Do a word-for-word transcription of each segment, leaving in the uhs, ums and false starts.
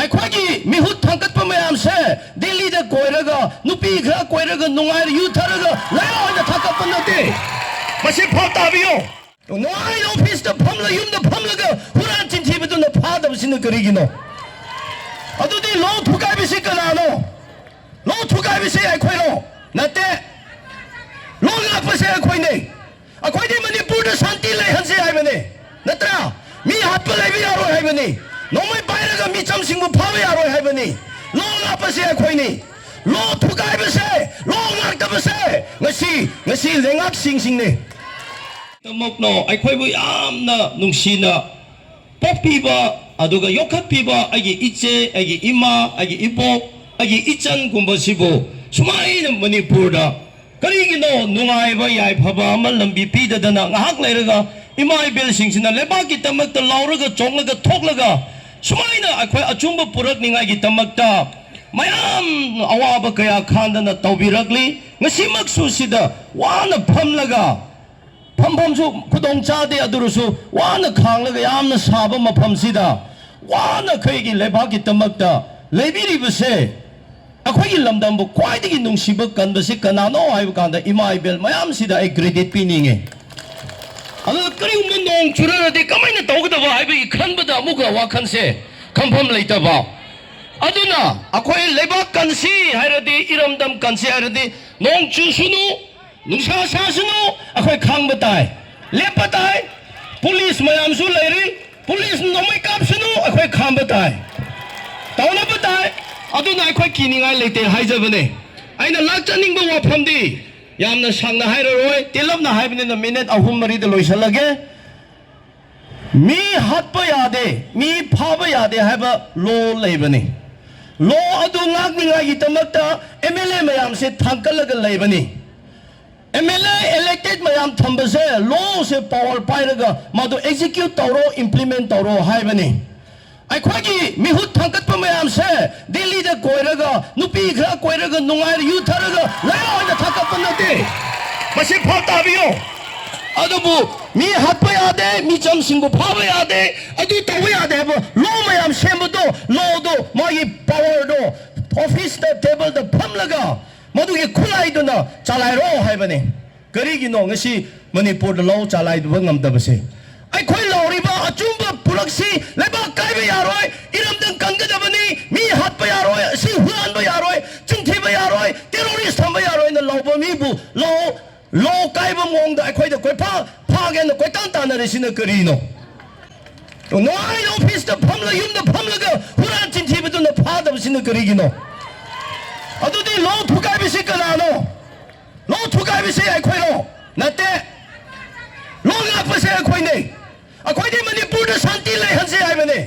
ꯑꯩꯈꯣꯏꯒꯤ ꯃꯤꯍꯨꯠ ꯊꯥꯡꯒꯠꯄ ꯃꯌꯥꯝꯁꯦ ꯗꯤꯜꯂꯤꯗ ꯀꯣꯏꯔꯒ, ꯅꯨꯄꯤ ꯈꯔ ꯀꯣꯏꯔꯒ, ꯅꯨꯡꯉꯥꯏꯔ ꯌꯨ ꯊꯛꯑꯒ ꯂꯩꯌꯣ ꯍꯥꯏꯅ ꯊꯥꯡꯒꯠꯄ ꯅꯠꯇꯦ꯫ ꯃꯁꯤ ꯚꯥꯞ ꯇꯥꯕꯤꯌꯣ꯫ ꯅꯨꯡꯉꯥꯏꯅ ꯑꯣꯐꯤꯁꯇ ꯐꯝꯂ, ꯌꯨꯝꯗ ꯐꯝꯂꯒ ꯍꯨꯔꯥꯟ ꯆꯤꯟꯊꯤꯕꯗꯨꯅ ꯐꯥꯗꯕꯁꯤꯅ ꯀꯔꯤꯒꯤꯅꯣ? ꯑꯗꯨꯗꯤ ꯂꯣ ꯊꯨꯒꯥꯏꯕꯁꯤ ꯀꯅꯥꯅꯣ? ꯂꯣ ꯊꯨꯒꯥꯏꯕꯁꯤ ꯑꯩꯈꯣꯏꯔꯣ? ꯅꯠꯇꯦ꯫ ꯂꯣ ꯉꯥꯛꯄꯁꯦ ꯑꯩꯈꯣꯏꯅꯦ꯫ ꯑꯩꯈꯣꯏꯗꯤ ꯃꯅꯤꯄꯨꯔꯗ ꯁꯥꯟꯇꯤ ꯂꯩꯍꯟꯁꯦ ꯍꯥꯏꯕꯅꯦ, ꯅꯠꯇ꯭ꯔꯥ? ꯃꯤ ꯍꯥꯠꯄ ꯂꯩꯕ ꯌꯥꯔꯣꯏ ꯍꯥꯏꯕꯅꯤ꯫ ꯅꯣꯡꯃꯩ ꯄꯥꯏꯔꯒ ꯃꯤꯆꯝꯁꯤꯡꯕꯨ ꯐꯥꯕ ꯌꯥꯔꯣꯏ ꯍꯥꯏꯕꯅꯤ꯫ ꯂꯣ ꯉꯥꯛꯄꯁꯦ ꯑꯩꯈꯣꯏꯅꯤ꯫ ꯂꯣ ꯊꯨꯒꯥꯏꯕꯁꯦ, ꯂꯣ ꯉꯥꯛꯇꯕꯁꯦ ꯉꯁꯤ, ꯉꯁꯤ ꯂꯩꯉꯥꯛꯁꯤꯡꯁꯤꯡꯅꯤ꯫ ꯗꯃꯛꯅꯣ ꯑꯩꯈꯣꯏꯕꯨ ꯌꯥꯝꯅ ꯅꯨꯡꯁꯤꯅ ꯄꯣꯛꯄꯤꯕ, ꯑꯗꯨꯒ ꯌꯣꯛꯈꯠꯄꯤꯕ ꯑꯩꯒꯤ ꯏꯆꯦ, ꯑꯩꯒꯤ ꯏꯃꯥ, ꯑꯩꯒꯤ ꯏꯕꯣꯛ, ꯑꯩꯒꯤ ꯏꯆꯟꯒꯨꯝꯕꯁꯤꯕꯨ ꯁꯨꯃꯥꯏꯅ ꯃꯅꯤꯄꯨꯔꯗ ꯀꯔꯤꯒꯤꯅꯣ ꯅꯨꯡꯉꯥꯏꯕ ꯌꯥꯏꯐꯕ ꯑꯃ ꯂꯝꯕꯤ ꯄꯤꯗꯗꯅ ꯉꯥꯏꯍꯥꯛ ꯂꯩꯔꯒ ꯏꯃꯥ ꯏꯕꯦꯜꯁꯤꯡꯁꯤꯅ ꯂꯩꯕꯥꯛꯀꯤꯗꯃꯛꯇ ꯂꯥꯎꯔꯒ ꯆꯣꯡꯂꯒ ꯊꯣꯛꯂꯒ ꯁꯨꯃꯥꯏꯅ ꯑꯩꯈꯣꯏ ꯑꯆꯨꯝꯕ ꯄꯨꯔꯛꯅꯤꯡꯉꯥꯏꯒꯤꯗꯃꯛꯇ ꯃꯌꯥꯝ ꯑꯋꯥꯕ ꯀꯌꯥ ꯈꯥꯡꯗꯅ ꯇꯧꯕꯤꯔꯛꯂꯤ꯫ ꯉꯁꯤꯃꯛꯁꯨ ꯁꯤꯗ ꯋꯥꯅ ꯐꯝꯂꯒ ꯐꯝꯐꯝꯁꯨ ꯈꯨꯗꯣꯡ ꯆꯥꯗꯦ꯫ ꯑꯗꯨꯔꯁꯨ ꯋꯥꯅ ꯈꯥꯡꯂꯒ ꯌꯥꯝꯅ ꯁꯥꯕ ꯃꯐꯝꯁꯤꯗ ꯋꯥꯅ ꯑꯩꯈꯣꯏꯒꯤ ꯂꯩꯕꯥꯛꯀꯤꯗꯃꯛꯇ ꯂꯩꯕꯤꯔꯤꯕꯁꯦ, ꯑꯩꯈꯣꯏꯒꯤ ꯂꯝꯗꯝꯕꯨ ꯈ꯭ꯋꯥꯏꯗꯒꯤ ꯅꯨꯡꯁꯤꯕ ꯀꯟꯕꯁꯤ ꯀꯅꯥꯅꯣ ꯍꯥꯏꯕ ꯀꯥꯟꯗ ꯏꯃꯥ ꯏꯕꯦꯜ ꯃꯌꯥꯝꯁꯤꯗ ꯑꯩ ꯀ꯭ꯔꯦꯗꯤꯠ ꯄꯤꯅꯤꯡꯉꯤ꯫ ꯑꯗꯨꯒ ꯀꯔꯤꯒꯨꯝꯕ ꯅꯣꯡ ꯆꯨꯔꯛꯑꯗꯤ ꯀꯃꯥꯏꯅ ꯇꯧꯒꯗꯕ ꯍꯥꯏꯕꯒꯤ ꯈꯟꯕꯗ ꯑꯃꯨꯛꯀ ꯋꯥꯈꯜꯁꯦ ꯈꯟꯐꯝ ꯂꯩꯇꯕ꯫ ꯑꯗꯨꯅ ꯑꯩꯈꯣꯏ ꯂꯩꯕꯥꯛ ꯀꯟꯁꯤ ꯍꯥꯏꯔꯗꯤ, ꯏꯔꯝꯗꯝ ꯀꯟꯁꯤ ꯍꯥꯏꯔꯗꯤ, ꯅꯣꯡ ꯆꯨꯁꯅꯨ, ꯅꯨꯡꯁꯥ ꯁꯥꯁꯅꯨ, ꯑꯩꯈꯣꯏ ꯈꯥꯡꯕ ꯇꯥꯏ, ꯂꯦꯞꯄ ꯇꯥꯏ꯫ ꯄꯨꯂꯤꯁ ꯃꯌꯥꯝꯁꯨ ꯂꯩꯔꯤ, ꯄꯨꯂꯤꯁ ꯅꯣꯡꯃꯩ ꯀꯥꯞꯁꯅꯨ, ꯑꯩꯈꯣꯏ ꯈꯥꯝꯕ ꯇꯥꯏ, ꯇꯧꯅꯕ ꯇꯥꯏ꯫ ꯑꯗꯨꯅ ꯑꯩꯈꯣꯏ ꯀꯤꯅꯤꯡꯉꯥꯏ ꯂꯩꯇꯦ ꯍꯥꯏꯖꯕꯅꯦ꯫ ꯑꯩꯅ ꯂꯥꯛꯆꯅꯤꯡꯕ ꯋꯥꯐꯝꯗꯤ ꯌꯥꯝꯅ ꯁꯥꯡꯅ ꯍꯥꯏꯔꯔꯣꯏ, ꯇꯦꯜꯂꯞꯅ ꯍꯥꯏꯕꯅꯤꯅ ꯃꯤꯅꯤꯠ ꯑꯍꯨꯝ ꯃꯔꯤꯗ ꯂꯣꯏꯁꯤꯜꯂꯒꯦ꯫ ꯃꯤ ꯍꯥꯠꯄ ꯌꯥꯗꯦ, ꯃꯤ ꯐꯥꯕ ꯌꯥꯗꯦ ꯍꯥꯏꯕ ꯂꯣ ꯂꯩꯕꯅꯤ꯫ ꯂꯣ ꯑꯗꯨ ꯉꯥꯛꯅꯤꯡꯉꯥꯏꯒꯤꯗꯃꯛꯇ ꯑꯦꯝ ꯑꯦꯜ ꯑꯦ ꯃꯌꯥꯝꯁꯦ ꯊꯥꯡꯒꯠꯂꯒ ꯂꯩꯕꯅꯤ꯫ ꯑꯦꯝ ꯑꯦꯜ ꯑꯦ ꯏꯂꯦꯛꯇꯦꯗ ꯃꯌꯥꯝ ꯊꯝꯕꯁꯦ, ꯂꯣꯁꯦ ꯄꯋꯥꯔ ꯄꯥꯏꯔꯒ ꯃꯗꯨ ꯑꯦꯛꯖꯤꯀ꯭ꯌꯨꯠ ꯇꯧꯔꯣ, ꯏꯝꯄ꯭ꯂꯤꯃꯦꯟ ꯇꯧꯔꯣ ꯍꯥꯏꯕꯅꯤ꯫ ꯑꯩꯈꯣꯏꯒꯤ ꯃꯤꯍꯨꯠ ꯊꯥꯡꯒꯠꯄ ꯃꯌꯥꯝꯁꯦ ꯗꯤꯜꯂꯤꯗ ꯀꯣꯏꯔꯒ, ꯅꯨꯄꯤ ꯈꯔ ꯀꯣꯏꯔꯒ, ꯅꯨꯡꯉꯥꯏꯔ ꯌꯨ ꯊꯛꯑꯒ ꯂꯩꯌꯣ ꯍꯥꯏꯅ ꯊꯥꯡꯒꯠꯄ ꯅꯠꯇꯦ꯫ ꯃꯁꯤ ꯚꯥꯞ ꯇꯥꯕꯤꯌꯣ꯫ ꯑꯗꯨꯕꯨ ꯃꯤ ꯍꯥꯠꯄ ꯌꯥꯗꯦ, ꯃꯤꯆꯝꯁꯤꯡꯕꯨ ꯐꯥꯕ ꯌꯥꯗꯦ, ꯑꯗꯨ ꯇꯧꯕ ꯌꯥꯗꯦ ꯍꯥꯏꯕ ꯂꯣ ꯃꯌꯥꯝ ꯁꯦꯝꯕꯗꯣ, ꯂꯣꯗꯣ ꯃꯥꯒꯤ ꯄꯥꯋꯔꯗꯣ ꯑꯣꯐꯤꯁꯇ ꯇꯦꯕꯜꯗ ꯐꯝꯂꯒ ꯃꯗꯨꯒꯤ ꯈꯨꯠꯂꯥꯏꯗꯨꯅ ꯆꯂꯥꯏꯔꯣ ꯍꯥꯏꯕꯅꯤ꯫ ꯀꯔꯤꯒꯤꯅꯣ ꯉꯁꯤ ꯃꯅꯤꯄꯨꯔꯗ ꯂꯧ ꯆꯂꯥꯏꯗꯕ ꯉꯝꯗꯕꯁꯦ? ꯑꯩꯈꯣꯏ ꯂꯥꯎꯔꯤꯕ ꯑꯆꯨꯝꯕ ꯄꯨꯔꯛꯁꯤ ꯂꯩꯕꯥꯛ ꯀꯥꯏꯕ ꯌꯥꯔꯣꯏ, ꯏꯔꯝꯗꯝ ꯀꯟꯒꯗꯕꯅꯤ, ꯃꯤ ꯍꯥꯠꯄ ꯌꯥꯔꯣꯏ, ꯑꯁꯤ ꯍꯨꯔꯥꯟꯕ ꯌꯥꯔꯣꯏ, ꯆꯤꯟꯊꯤꯕ ꯌꯥꯔꯣꯏ, ꯇꯦꯔꯣꯔꯤꯁ ꯊꯝꯕ ꯌꯥꯔꯣꯏꯅ ꯂꯥꯎꯕ ꯃꯤꯕꯨ ꯂꯧ ꯂꯣ ꯀꯥꯏꯕ ꯃꯑꯣꯡꯗ ꯑꯩꯈꯣꯏꯗ ꯀꯣꯏꯐꯥ ꯐꯥꯒꯦꯅ ꯀꯣꯏꯇꯥꯟ ꯇꯥꯟꯅꯔꯤꯁꯤꯅ ꯀꯔꯤꯅꯣ? ꯅꯨꯡꯉꯥꯏꯅ ꯑꯣꯐꯤꯁꯇ ꯐꯝꯂ ꯌꯨꯝꯗ ꯐꯝꯂꯒ ꯍꯨꯔꯥꯟ ꯆꯤꯟꯊꯤꯕꯗꯨꯅ ꯐꯥꯗꯕꯁꯤꯅ ꯀꯔꯤꯒꯤꯅꯣ? ꯑꯗꯨꯗꯤ ꯂꯣ ꯊꯨꯒꯥꯏꯕꯁꯤ ꯀꯅꯥꯅꯣ? ꯂꯣ ꯊꯨꯒꯥꯏꯕꯁꯤ ꯑꯩꯈꯣꯏꯔꯣ? ꯅꯠꯇꯦ꯫ ꯂꯣ ꯉꯥꯛꯄꯁꯦ ꯑꯩꯈꯣꯏꯅꯦ꯫ ꯑꯩꯈꯣꯏꯗꯤ ꯃꯅꯤꯄꯨꯔꯗ ꯁꯥꯟꯇꯤ ꯂꯩꯍꯟꯁꯦ ꯍꯥꯏꯕꯅꯦ,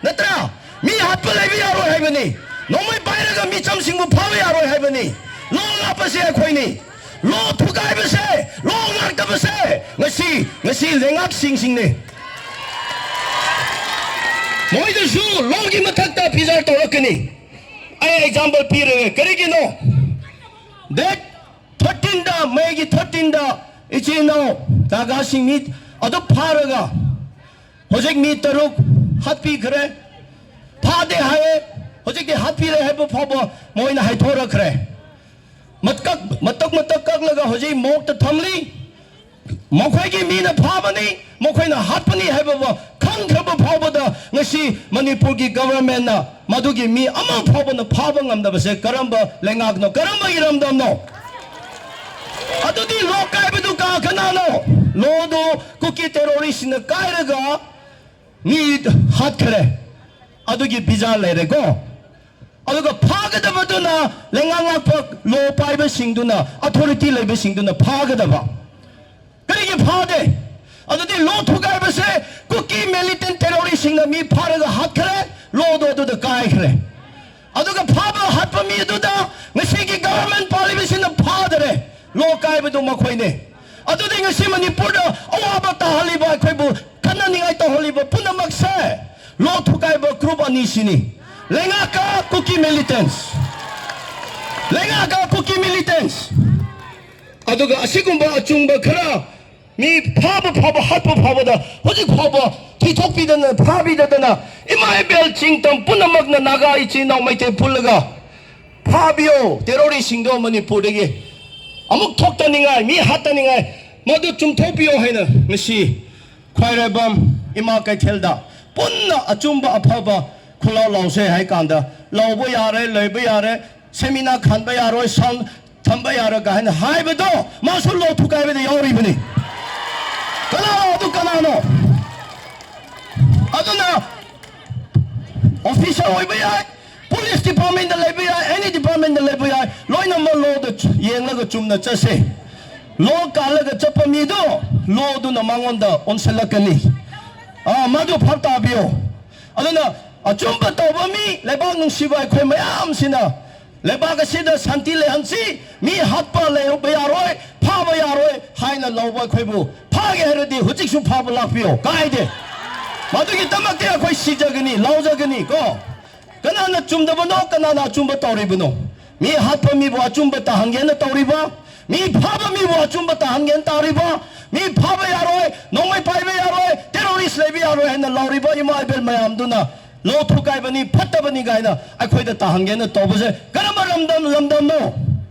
ꯅꯠꯇ꯭ꯔꯥ? ꯃꯤ ꯍꯥꯠꯄ ꯂꯩꯕ ꯌꯥꯔꯣꯏ ꯍꯥꯏꯕꯅꯤ꯫ ꯅꯣꯡꯃꯩ ꯄꯥꯏꯔꯒ ꯃꯤꯆꯝꯁꯤꯡꯕꯨ ꯐꯥꯕ ꯌꯥꯔꯣꯏ ꯍꯥꯏꯕꯅꯤ꯫ ꯂꯣ ꯉꯥꯛꯄꯁꯦ ꯑꯩꯈꯣꯏꯅꯤ꯫ ꯂꯣ ꯊꯨꯒꯥꯏꯕꯁꯦ, ꯂꯣ ꯉꯥꯛꯇꯕꯁꯦ ꯉꯁꯤ, ꯉꯁꯤ ꯂꯩꯉꯥꯛꯁꯤꯡꯁꯤꯡꯅꯤ꯫ ꯃꯣꯏꯗꯁꯨ ꯂꯣꯒꯤ ꯃꯊꯛꯇ ꯐꯤꯖꯥꯔ ꯇꯧꯔꯛꯀꯅꯤ꯫ ꯑꯩ ꯑꯦꯛꯖꯥꯝꯄꯜ ꯄꯤꯔꯒꯦ꯫ ꯀꯔꯤꯒꯤꯅꯣ? ꯗꯦꯠ ꯊꯥꯔꯇꯤꯟꯗ, ꯃꯦꯒꯤ ꯊꯥꯔꯇꯤꯟꯗ ꯏꯆꯤꯟ ꯏꯅꯥꯎ ꯅꯥꯒꯥꯁꯤꯡ ꯃꯤ ꯑꯗꯨ ꯐꯥꯔꯒ ꯍꯧꯖꯤꯛ ꯃꯤ ꯇꯔꯨꯛ ꯍꯥꯠꯄꯤꯈ꯭ꯔꯦ꯫ ꯐꯥꯗꯦ ꯍꯥꯏꯌꯦ꯫ ꯍꯧꯖꯤꯛꯇꯤ ꯍꯥꯠꯄꯤꯔꯦ ꯍꯥꯏꯕ ꯐꯥꯎꯕ ꯃꯣꯏꯅ ꯍꯥꯏꯊꯣꯔꯛꯈ꯭ꯔꯦ꯫ ꯃꯇꯛ, ꯃꯇꯛ, ꯃꯇꯛ ꯀꯛꯂꯒ ꯍꯧꯖꯤꯛ ꯃꯣꯛꯇ ꯊꯝꯂꯤ꯫ ꯃꯈꯣꯏꯒꯤ ꯃꯤꯅ ꯐꯥꯕꯅꯤ, ꯃꯈꯣꯏꯅ ꯍꯥꯠꯄꯅꯤ ꯍꯥꯏꯕ ꯈꯪꯈ꯭ꯔꯕ ꯐꯥꯎꯕꯗ ꯉꯁꯤ ꯃꯅꯤꯄꯨꯔꯒꯤ ꯒꯚꯔꯟꯃꯦꯟꯅ ꯃꯗꯨꯒꯤ ꯃꯤ ꯑꯃ ꯐꯥꯎꯕꯅ ꯐꯥꯕ ꯉꯝꯗꯕꯁꯦ ꯀꯔꯝꯕ ꯂꯩꯉꯥꯛꯅꯣ, ꯀꯔꯝꯕ ꯏꯔꯝꯗꯝꯅꯣ? ꯑꯗꯨꯗꯤ ꯂꯣ ꯀꯥꯏꯕꯗꯨ ꯀꯥ ꯀꯅꯥꯅꯣ? ꯂꯣꯗꯨ ꯀꯨꯀꯤ ꯇꯦꯔꯣꯔꯤꯁꯁꯤꯡꯅ ꯀꯥꯏꯔꯒ ꯃꯤ ꯍꯥꯠꯈ꯭ꯔꯦ꯫ ꯑꯗꯨꯒꯤ ꯕꯤꯖꯥ ꯂꯩꯔꯦꯀꯣ꯫ ꯑꯗꯨꯒ ꯐꯥꯒꯗꯕꯗꯨꯅ ꯂꯩꯉꯥꯛ ꯉꯥꯛꯄ ꯂꯣ ꯄꯥꯏꯕꯁꯤꯡꯗꯨꯅ, ꯑꯣꯊꯣꯔꯤꯇꯤ ꯂꯩꯕꯁꯤꯡꯗꯨꯅ ꯐꯥꯒꯗꯕ꯫ ꯀꯔꯤꯒꯤ ꯐꯥꯗꯦ? ꯑꯗꯨꯗꯤ ꯂꯣ ꯊꯨꯒꯥꯏꯕꯁꯦ ꯀꯨꯀꯤ ꯃꯤꯂꯤꯇꯦꯟ ꯇꯦꯔꯣꯔꯤꯁꯁꯤꯡꯅ ꯃꯤ ꯐꯥꯔꯒ ꯍꯥꯠꯈ꯭ꯔꯦ, ꯂꯣꯗꯣ ꯑꯗꯨꯗ ꯀꯥꯏꯈ꯭ꯔꯦ꯫ ꯑꯗꯨꯒ ꯐꯥꯕ ꯍꯥꯠꯄ ꯃꯤ ꯑꯗꯨꯗ ꯉꯁꯤꯒꯤ ꯒꯚꯔꯟꯃꯦꯟ ꯄꯥꯜꯂꯤꯕꯁꯤꯅ ꯐꯥꯗꯔꯦ, ꯂꯣ ꯀꯥꯏꯕꯗꯨ ꯃꯈꯣꯏꯅꯦ꯫ ꯑꯗꯨꯗꯤ ꯉꯁꯤ ꯃꯅꯤꯄꯨꯔꯗ ꯑꯋꯥꯕ ꯇꯥꯍꯜꯂꯤꯕ, ꯑꯩꯈꯣꯏꯕꯨ ꯈꯠꯅꯅꯤꯡꯉꯥꯏ ꯇꯧꯍꯜꯂꯤꯕ ꯄꯨꯝꯅꯃꯛꯁꯦ ꯂꯣ ꯊꯨꯒꯥꯏꯕ ꯒ꯭ꯔꯨꯞ ꯑꯅꯤꯁꯤꯅꯤ꯫ ꯂꯩꯉꯥꯛꯀ ꯀꯨꯀꯤ ꯃꯤꯂꯤꯇꯦꯟꯁ, ꯂꯩꯉꯥꯛꯀ ꯀꯨꯀꯤ ꯃꯤꯂꯤꯇꯦꯟꯁ꯫ ꯑꯗꯨꯒ ꯑꯁꯤꯒꯨꯝꯕ ꯑꯆꯨꯝꯕ ꯈꯔ ꯃꯤ ꯐꯥꯕ ꯐꯥꯕ, ꯍꯥꯠꯄ ꯐꯥꯕꯗ ꯍꯧꯖꯤꯛ ꯐꯥꯎꯕ ꯊꯤꯊꯣꯛꯄꯤꯗꯅ, ꯐꯥꯕꯤꯗꯗꯅ, ꯏꯃꯥ ꯏꯕꯦꯜ ꯆꯤꯡꯇꯝ ꯄꯨꯝꯅꯃꯛꯅ ꯅꯥꯒꯥ ꯏꯆꯤꯟ ꯏꯅꯥꯎ ꯃꯩꯇꯩ ꯄꯨꯜꯂꯒ ꯐꯥꯕꯤꯌꯣ, ꯇꯦꯔꯣꯔꯤꯁꯁꯤꯡꯗꯣ ꯃꯅꯤꯄꯨꯔꯗꯒꯤ ꯑꯃꯨꯛ ꯊꯣꯛꯇꯅꯤꯡꯉꯥꯏ, ꯃꯤ ꯍꯥꯠꯇꯅꯤꯡꯉꯥꯏ, ꯃꯗꯨ ꯆꯨꯝꯊꯣꯛꯄꯤꯌꯣ ꯍꯥꯏꯅ ꯉꯁꯤ ꯈ꯭ꯋꯥꯏꯔꯩꯕꯝ ꯏꯃꯥ ꯀꯩꯊꯦꯜꯗ ꯄꯨꯟꯅ ꯑꯆꯨꯝꯕ ꯑꯐꯕ ꯈꯨꯜꯂꯥꯎ ꯂꯥꯎꯁꯦ ꯍꯥꯏ ꯀꯥꯟꯗ, ꯂꯥꯎꯕ ꯌꯥꯔꯦ, ꯂꯩꯕ ꯌꯥꯔꯦ, ꯁꯦꯃꯤꯅꯥ ꯈꯟꯕ ꯌꯥꯔꯣꯏ, ꯁꯥꯎꯟ ꯊꯝꯕ ꯌꯥꯔꯣꯏ ꯀꯥꯏꯅ ꯍꯥꯏꯕꯗꯣ, ꯃꯥꯁꯨ ꯂꯣ ꯊꯨꯒꯥꯏꯕꯗ ꯌꯥꯎꯔꯤꯕꯅꯤ꯫ ꯀꯅꯥꯅꯣ ꯑꯗꯨ, ꯀꯅꯥꯅꯣ? ꯑꯗꯨꯅ ꯑꯣꯐꯤꯁꯔ ꯑꯣꯏꯕ ꯌꯥꯏ, ꯄꯨꯂꯤꯁ ꯗꯤꯄꯥꯔꯠꯃꯦꯟꯗ ꯂꯩꯕ ꯌꯥꯏ, ꯑꯦꯅꯤ ꯗꯤꯄꯥꯔꯠꯃꯦꯟꯗ ꯂꯩꯕ ꯌꯥꯏ, ꯂꯣꯏꯅꯃꯛ ꯂꯣꯗ ꯌꯦꯡꯂꯒ ꯆꯨꯝꯅ ꯆꯠꯁꯦ꯫ ꯂꯣ ꯀꯥꯜꯂꯒ ꯆꯠꯄ ꯃꯤꯗꯣ, ꯂꯣꯗꯨꯅ ꯃꯉꯣꯟꯗ ꯑꯣꯟꯁꯤꯜꯂꯛꯀꯅꯤ꯫ ꯑꯥ, ꯃꯗꯨ ꯚꯥꯞ ꯇꯥꯕꯤꯌꯣ꯫ ꯑꯗꯨꯅ ꯑꯆꯨꯝꯕ ꯇꯧꯕ ꯃꯤ, ꯂꯩꯕꯥꯛ ꯅꯨꯡꯁꯤꯕ ꯑꯩꯈꯣꯏ ꯃꯌꯥꯝꯁꯤꯅ ꯂꯩꯕꯥꯛ ꯑꯁꯤꯗ ꯁꯥꯟꯇꯤ ꯂꯩꯍꯟꯁꯤ, ꯃꯤ ꯍꯥꯠꯄ ꯂꯩꯔꯨꯕ ꯌꯥꯔꯣꯏ, ꯐꯥꯕ ꯌꯥꯔꯣꯏ ꯍꯥꯏꯅ ꯂꯧꯕ ꯑꯩꯈꯣꯏꯕꯨ ꯐꯥꯒꯦ ꯍꯥꯏꯔꯗꯤ ꯍꯧꯖꯤꯛꯁꯨ ꯐꯥꯕ ꯂꯥꯛꯄꯤꯌꯣ, ꯀꯥꯏꯗꯦ꯫ ꯃꯗꯨꯒꯤꯗꯃꯛꯇꯤ ꯑꯩꯈꯣꯏ ꯁꯤꯖꯒꯅꯤ, ꯂꯥꯎꯖꯒꯅꯤ ꯀꯣ꯫ ꯀꯅꯥꯅ ꯆꯨꯝꯗꯕꯅꯣ, ꯀꯅꯥꯅ ꯑꯆꯨꯝꯕ ꯇꯧꯔꯤꯕꯅꯣ? ꯃꯤ ꯍꯥꯠꯄ ꯃꯤꯕꯨ ꯑꯆꯨꯝꯕ ꯇꯥꯍꯟꯒꯦꯅ ꯇꯧꯔꯤꯕ, ꯃꯤ ꯐꯥꯕ ꯃꯤꯕꯨ ꯑꯆꯨꯝꯕ ꯇꯥꯍꯟꯒꯦꯅ ꯇꯧꯔꯤꯕ, ꯃꯤ ꯐꯥꯕ ꯌꯥꯔꯣꯏ, ꯅꯣꯡꯃꯩ ꯄꯥꯏꯕ ꯌꯥꯔꯣꯏ, ꯇꯦꯔꯣꯔꯤꯁ ꯂꯩꯕ ꯌꯥꯔꯣꯏ ꯍꯥꯏꯅ ꯂꯥꯎꯔꯤꯕ ꯏꯃꯥ ꯏꯕꯦꯜ ꯃꯌꯥꯝꯗꯨꯅ ꯂꯣ ꯊꯨꯒꯥꯏꯕꯅꯤ, ꯐꯠꯇꯕꯅꯤ ꯀꯥꯏꯅ ꯑꯩꯈꯣꯏꯗ ꯇꯥꯍꯟꯒꯦꯅ ꯇꯧꯕꯁꯦ ꯀꯔꯝꯕ ꯂꯝꯗꯝ, ꯂꯝꯗꯝꯅꯣ?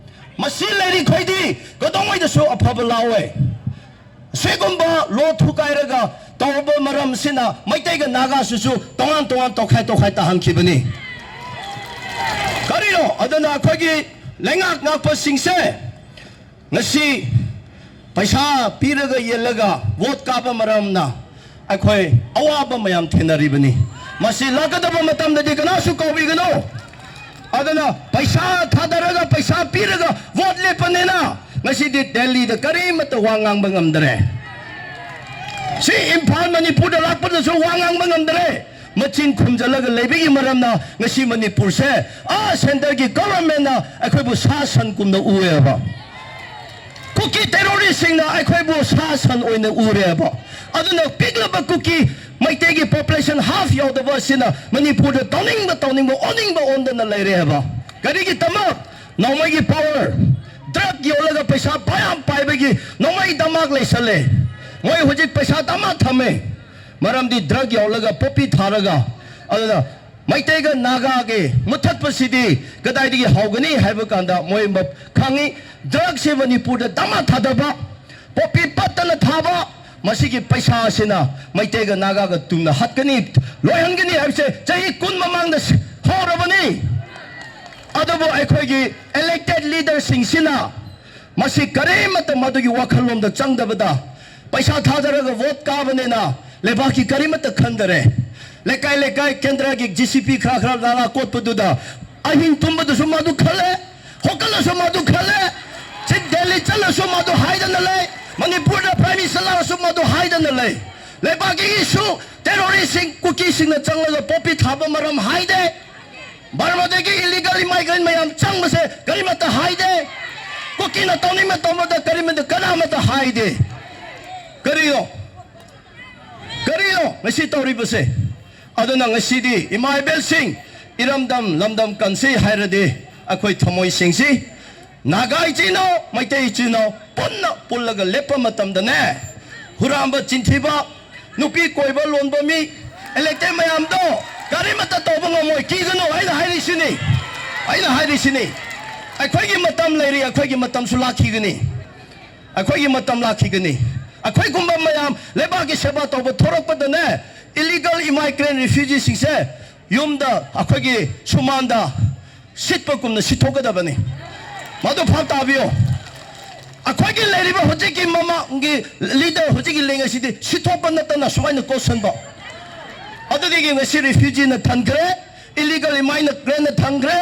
ꯃꯁꯤ ꯂꯩꯔꯤꯈꯩꯗꯤ ꯀꯩꯗꯧꯉꯩꯗꯁꯨ ꯑꯐꯕ ꯂꯥꯛꯑꯣꯏ꯫ ꯁꯤꯒꯨꯝꯕ ꯂꯣ ꯊꯨꯒꯥꯏꯔꯒ ꯇꯧꯕ ꯃꯔꯝꯁꯤꯅ ꯃꯩꯇꯩꯒ ꯅꯥꯒꯥꯁꯤꯁꯨ ꯇꯣꯉꯥꯟ ꯇꯣꯉꯥꯟ, ꯇꯣꯈꯥꯏ ꯇꯣꯈꯥꯏ ꯇꯥꯍꯟꯈꯤꯕꯅꯤ꯫ ꯀꯔꯤꯅꯣ? ꯑꯗꯨꯅ ꯑꯩꯈꯣꯏꯒꯤ ꯂꯩꯉꯥꯛ ꯉꯥꯛꯄꯁꯤꯡꯁꯦ ꯉꯁꯤ ꯄꯩꯁꯥ ꯄꯤꯔꯒ ꯌꯦꯜꯂꯒ ꯚꯣꯠ ꯀꯥꯕ ꯃꯔꯝꯅ ꯑꯩꯈꯣꯏ ꯑꯋꯥꯕ ꯃꯌꯥꯝ ꯊꯦꯡꯅꯔꯤꯕꯅꯤ꯫ ꯃꯁꯤ ꯂꯥꯛꯀꯗꯕ ꯃꯇꯝꯗꯗꯤ ꯀꯅꯥꯁꯨ ꯀꯥꯎꯕꯤꯒꯅꯨ꯫ ꯑꯗꯨꯅ ꯄꯩꯁꯥ ꯊꯥꯗꯔꯒ, ꯄꯩꯁꯥ ꯄꯤꯔꯒ ꯚꯣꯠ ꯂꯦꯞꯄꯅꯤꯅ ꯉꯁꯤꯗꯤ ꯗꯦꯜꯂꯤꯗ ꯀꯔꯤꯃꯠꯇ ꯋꯥ ꯉꯥꯡꯕ ꯉꯝꯗꯔꯦ꯫ ꯁꯤ ꯏꯝꯐꯥꯜ, ꯃꯅꯤꯄꯨꯔꯗ ꯂꯥꯛꯄꯗꯁꯨ ꯋꯥ ꯉꯥꯡꯕ ꯉꯝꯗꯔꯦ꯫ ꯃꯆꯤꯟ ꯈꯨꯝꯖꯤꯜꯂꯒ ꯂꯩꯕꯒꯤ ꯃꯔꯝꯅ ꯉꯁꯤ ꯃꯅꯤꯄꯨꯔꯁꯦ, ꯑꯥ, ꯁꯦꯟꯇꯔꯒꯤ ꯒꯣꯚꯔꯟꯃꯦꯟꯠꯅ ꯑꯩꯈꯣꯏꯕꯨ ꯁꯥ ꯁꯟ ꯀꯨꯝꯅ ꯎꯔꯦꯕ꯫ ꯀꯨꯀꯤ ꯇꯦꯔꯣꯔꯤꯁꯁꯤꯡꯅ ꯑꯩꯈꯣꯏꯕꯨ ꯁꯥ ꯁꯟ ꯑꯣꯏꯅ ꯎꯔꯦꯕ꯫ ꯑꯗꯨꯅ ꯄꯤꯛꯂꯕ ꯀꯨꯀꯤ ꯃꯩꯇꯩꯒꯤ ꯄꯣꯄꯨꯂꯦꯁꯟ ꯍꯥꯐ ꯌꯧꯗꯕ ꯑꯁꯤꯅ ꯃꯅꯤꯄꯨꯔꯗ ꯇꯧꯅꯤꯡꯕ ꯇꯧꯅꯤꯡꯕ, ꯑꯣꯟꯅꯤꯡꯕ ꯑꯣꯟꯗꯅ ꯂꯩꯔꯦꯕ꯫ ꯀꯔꯤꯒꯤꯗꯃꯛ? ꯅꯣꯡꯃꯩꯒꯤ ꯄꯥꯋꯔ, ꯗ꯭ꯔꯒ ꯌꯣꯜꯂꯒ ꯄꯩꯁꯥ ꯃꯌꯥꯝ ꯄꯥꯏꯕꯒꯤ ꯅꯣꯡꯃꯩ ꯗꯃꯥꯛ ꯂꯩꯁꯜꯂꯦ꯫ ꯃꯣꯏ ꯍꯧꯖꯤꯛ ꯄꯩꯁꯥ ꯗꯃꯥꯛ ꯊꯝꯃꯦ꯫ ꯃꯔꯝꯗꯤ ꯗ꯭ꯔꯒ ꯌꯣꯜꯂꯒ ꯄꯣꯄꯤ ꯊꯥꯔꯒ, ꯑꯗꯨꯅ ꯃꯩꯇꯩꯒ ꯅꯥꯒꯥꯒꯤ ꯃꯨꯊꯠꯄꯁꯤꯗꯤ ꯀꯗꯥꯏꯗꯒꯤ ꯍꯧꯒꯅꯤ ꯍꯥꯏꯕ ꯀꯥꯟꯗ ꯃꯣꯏ ꯃ-, ꯈꯪꯉꯤ꯫ ꯗ꯭ꯔꯒꯁꯤ ꯃꯅꯤꯄꯨꯔꯗ ꯗꯃꯥꯛ ꯊꯥꯗꯕ, ꯄꯣꯄꯤ ꯄꯠꯇꯅ ꯊꯥꯕ, ꯃꯁꯤꯒꯤ ꯄꯩꯁꯥ ꯑꯁꯤꯅ ꯃꯩꯇꯩꯒ ꯅꯥꯒꯥꯒ ꯇꯨꯝꯅ ꯍꯠꯀꯅꯤ, ꯂꯣꯏꯍꯟꯒꯅꯤ ꯍꯥꯏꯕꯁꯦ ꯆꯍꯤ ꯀꯨꯟ ꯃꯃꯥꯡꯗ ꯍꯧꯔꯕꯅꯤ꯫ ꯑꯗꯨꯕꯨ ꯑꯩꯈꯣꯏꯒꯤ elected leaderꯁꯤꯡꯁꯤꯅ ꯃꯁꯤ ꯀꯔꯤꯃꯠꯇ ꯃꯗꯨꯒꯤ ꯋꯥꯈꯜꯂꯣꯟꯗ ꯆꯪꯗꯕꯗ, ꯄꯩꯁꯥ ꯊꯥꯗꯔꯒ ꯚꯣꯠ ꯀꯥꯕꯅꯤꯅ ꯂꯩꯕꯥꯛꯀꯤ ꯀꯔꯤꯃꯠꯇ ꯈꯟꯗꯔꯦ꯫ ꯂꯩꯀꯥꯏ ꯂꯩꯀꯥꯏ ꯀꯦꯟꯗ꯭ꯔꯒꯤ ꯖꯤ ꯁꯤ ꯄꯤ ꯈꯔ ꯈꯔ ꯅꯥꯂꯥ ꯀꯣꯠꯄꯗꯨꯗ ꯑꯍꯤꯡ ꯇꯨꯝꯕꯗꯨꯁꯨ ꯃꯗꯨ ꯈꯜꯂꯦ, ꯍꯧꯒꯠꯂꯁꯨ ꯃꯗꯨ ꯈꯜꯂꯦ, ꯁꯤ ꯗꯦꯜꯂꯤ ꯆꯠꯂꯁꯨ ꯃꯗꯨ ꯍꯥꯏꯗꯅ ꯂꯩ, ꯃꯅꯤꯄꯨꯔꯗ Prime Minister ꯂꯥꯛꯑꯁꯨ ꯃꯗꯨ ꯍꯥꯏꯗꯅ ꯂꯩ꯫ ꯂꯩꯕꯥꯛꯀꯤ issue, terroristꯁꯤꯡ, ꯀꯨꯀꯤꯁꯤꯡꯅ ꯆꯪꯂꯒ ꯄꯣꯄꯤ ꯊꯥꯕ ꯃꯔꯝ ꯍꯥꯏꯗꯦ꯫ ꯕꯔꯃꯥꯗꯒꯤ illegal immigrant ꯃꯌꯥꯝ ꯆꯪꯕꯁꯦ ꯀꯔꯤꯃꯠꯇ ꯍꯥꯏꯗꯦ꯫ ꯀꯨꯀꯤꯅ ꯇꯧꯅꯤꯡꯕ ꯇꯧꯕꯗ ꯀꯔꯤꯃꯠꯇ, ꯀꯅꯥꯃꯠꯇ ꯍꯥꯏꯗꯦ꯫ ꯀꯔꯤꯅꯣ? ꯀꯔꯤꯅꯣ ꯉꯁꯤ ꯇꯧꯔꯤꯕꯁꯦ? ꯑꯗꯨꯅ ꯉꯁꯤꯗꯤ ꯏꯃꯥ ꯏꯕꯦꯜꯁꯤꯡ, ꯏꯔꯝꯗꯝ ꯂꯝꯗꯝ ꯀꯟꯁꯤ ꯍꯥꯏꯔꯗꯤ ꯑꯩꯈꯣꯏ ꯊꯃꯣꯏꯁꯤꯡꯁꯤ, ꯅꯥꯒꯥ ꯏꯆꯤꯟ ꯏꯅꯥꯎ, ꯃꯩꯇꯩ ꯏꯆꯤꯟ ꯏꯅꯥꯎ ꯄꯨꯟꯅ ꯄꯨꯜꯂꯒ ꯂꯦꯞꯄ ꯃꯇꯝꯗꯅꯦ, ꯍꯨꯔꯥꯟꯕ ꯆꯤꯟꯊꯤꯕ, ꯅꯨꯄꯤ ꯀꯣꯏꯕ ꯂꯣꯟꯕ ꯃꯤ, elected ꯃꯌꯥꯝꯗꯣ ꯀꯔꯤꯃꯠꯇ ꯇꯧꯕ ꯉꯝꯃꯣꯏ꯫ ꯀꯤꯒꯅꯨ, ꯑꯩꯅ ꯍꯥꯏꯔꯤꯁꯤꯅꯤ, ꯑꯩꯅ ꯍꯥꯏꯔꯤꯁꯤꯅꯤ꯫ ꯑꯩꯈꯣꯏꯒꯤ ꯃꯇꯝ ꯂꯩꯔꯤ, ꯑꯩꯈꯣꯏꯒꯤ ꯃꯇꯝꯁꯨ ꯂꯥꯛꯈꯤꯒꯅꯤ꯫ ꯑꯩꯈꯣꯏꯒꯤ ꯃꯇꯝ ꯂꯥꯛꯈꯤꯒꯅꯤ꯫ ꯑꯩꯈꯣꯏꯒꯨꯝꯕ ꯃꯌꯥꯝ ꯂꯩꯕꯥꯛꯀꯤ ꯁꯦꯕꯥ ꯇꯧꯕ ꯊꯣꯔꯛꯄꯗꯅꯦ, illegal immigrant refugeeꯁꯤꯡꯁꯦ ꯌꯨꯝꯗ ꯑꯩꯈꯣꯏꯒꯤ ꯁꯨꯃꯥꯡꯗ ꯁꯤꯠꯄꯒꯨꯝꯅ ꯁꯤꯠꯊꯣꯛꯀꯗꯕꯅꯤ꯫ ꯃꯗꯨ ꯚꯥꯞ ꯇꯥꯕꯤꯌꯨ꯫ ꯑꯩꯈꯣꯏꯒꯤ ꯂꯩꯔꯤꯕ ꯍꯧꯖꯤꯛꯀꯤ ꯃꯃꯥꯡꯒꯤ leader, ꯍꯧꯖꯤꯛꯀꯤ ꯂꯦꯡ ꯑꯁꯤꯗꯤ ꯁꯤꯠꯊꯣꯛꯄ ꯅꯠꯇꯅ ꯁꯨꯃꯥꯏꯅ ꯀꯣꯠꯁꯟꯕ꯫ ꯑꯗꯨꯗꯒꯤ ꯉꯁꯤ refugeeꯅ ꯊꯟꯈ꯭ꯔꯦ, illegal immigrantꯅ ꯊꯟꯈ꯭ꯔꯦ꯫